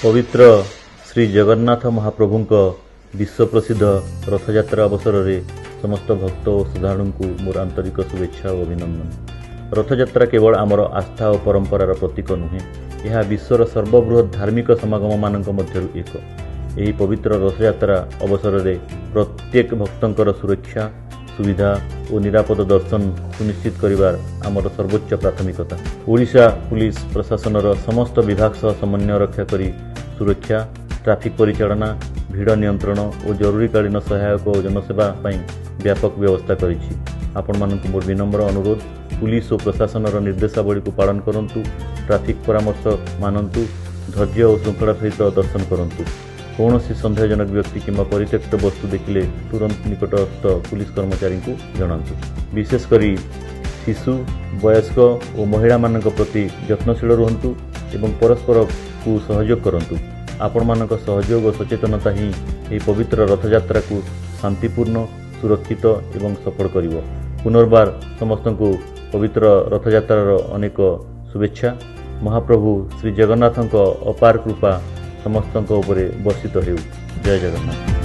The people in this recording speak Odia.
ପବିତ୍ର ଶ୍ରୀ ଜଗନ୍ନାଥ ମହାପ୍ରଭୁଙ୍କ ବିଶ୍ୱପ୍ରସିଦ୍ଧ ରଥଯାତ୍ରା ଅବସରରେ ସମସ୍ତ ଭକ୍ତ ଓ ଶ୍ରଦ୍ଧାଳୁଙ୍କୁ ମୋର ଆନ୍ତରିକ ଶୁଭେଚ୍ଛା ଓ ଅଭିନନ୍ଦନ। ରଥଯାତ୍ରା କେବଳ ଆମର ଆସ୍ଥା ଓ ପରମ୍ପରାର ପ୍ରତୀକ ନୁହେଁ, ଏହା ବିଶ୍ୱର ସର୍ବବୃହତ୍ ଧାର୍ମିକ ସମାଗମମାନଙ୍କ ମଧ୍ୟରୁ ଏକ। ଏହି ପବିତ୍ର ରଥଯାତ୍ରା ଅବସରରେ ପ୍ରତ୍ୟେକ ଭକ୍ତଙ୍କର ସୁରକ୍ଷା, ସୁବିଧା ଓ ନିରାପଦ ଦର୍ଶନ ସୁନିଶ୍ଚିତ କରିବାର ଆମର ସର୍ବୋଚ୍ଚ ପ୍ରାଥମିକତା। ଓଡ଼ିଶା ପୁଲିସ ପ୍ରଶାସନର ସମସ୍ତ ବିଭାଗ ସହ ସମନ୍ୱୟ ରକ୍ଷା କରି ସୁରକ୍ଷା, ଟ୍ରାଫିକ୍ ପରିଚାଳନା, ଭିଡ଼ ନିୟନ୍ତ୍ରଣ ଓ ଜରୁରୀକାଳୀନ ସହାୟକ ଓ ଜନସେବା ପାଇଁ ବ୍ୟାପକ ବ୍ୟବସ୍ଥା କରିଛି। ଆପଣମାନଙ୍କୁ ମୋର ବିନମ୍ର ଅନୁରୋଧ, ପୁଲିସ ଓ ପ୍ରଶାସନର ନିର୍ଦ୍ଦେଶାବଳୀକୁ ପାଳନ କରନ୍ତୁ, ଟ୍ରାଫିକ୍ ପରାମର୍ଶ ମାନନ୍ତୁ, ଧୈର୍ଯ୍ୟ ଓ ଶୃଙ୍ଖଳା ସହିତ ଦର୍ଶନ କରନ୍ତୁ। କୌଣସି ସନ୍ଦେହଜନକ ବ୍ୟକ୍ତି କିମ୍ବା ପରିତ୍ୟକ୍ତ ବସ୍ତୁ ଦେଖିଲେ ତୁରନ୍ତ ନିକଟସ୍ଥ ପୁଲିସ କର୍ମଚାରୀଙ୍କୁ ଜଣାନ୍ତୁ। ବିଶେଷ କରି ଶିଶୁ, ବୟସ୍କ ଓ ମହିଳାମାନଙ୍କ ପ୍ରତି ଯତ୍ନଶୀଳ ରୁହନ୍ତୁ ଏବଂ ପରସ୍ପରକୁ ସହଯୋଗ କରନ୍ତୁ। ଆପଣମାନଙ୍କ ସହଯୋଗ ଓ ସଚେତନତା ହିଁ ଏହି ପବିତ୍ର ରଥଯାତ୍ରାକୁ ଶାନ୍ତିପୂର୍ଣ୍ଣ, ସୁରକ୍ଷିତ ଏବଂ ସଫଳ କରିବ। ପୁନର୍ବାର ସମସ୍ତଙ୍କୁ ପବିତ୍ର ରଥଯାତ୍ରାର ଅନେକ ଶୁଭେଚ୍ଛା। ମହାପ୍ରଭୁ ଶ୍ରୀ ଜଗନ୍ନାଥଙ୍କ ଅପାର କୃପା ସମସ୍ତଙ୍କ ଉପରେ ବର୍ଷିତ ହେଉ। ଜୟ ଜଗନ୍ନାଥ।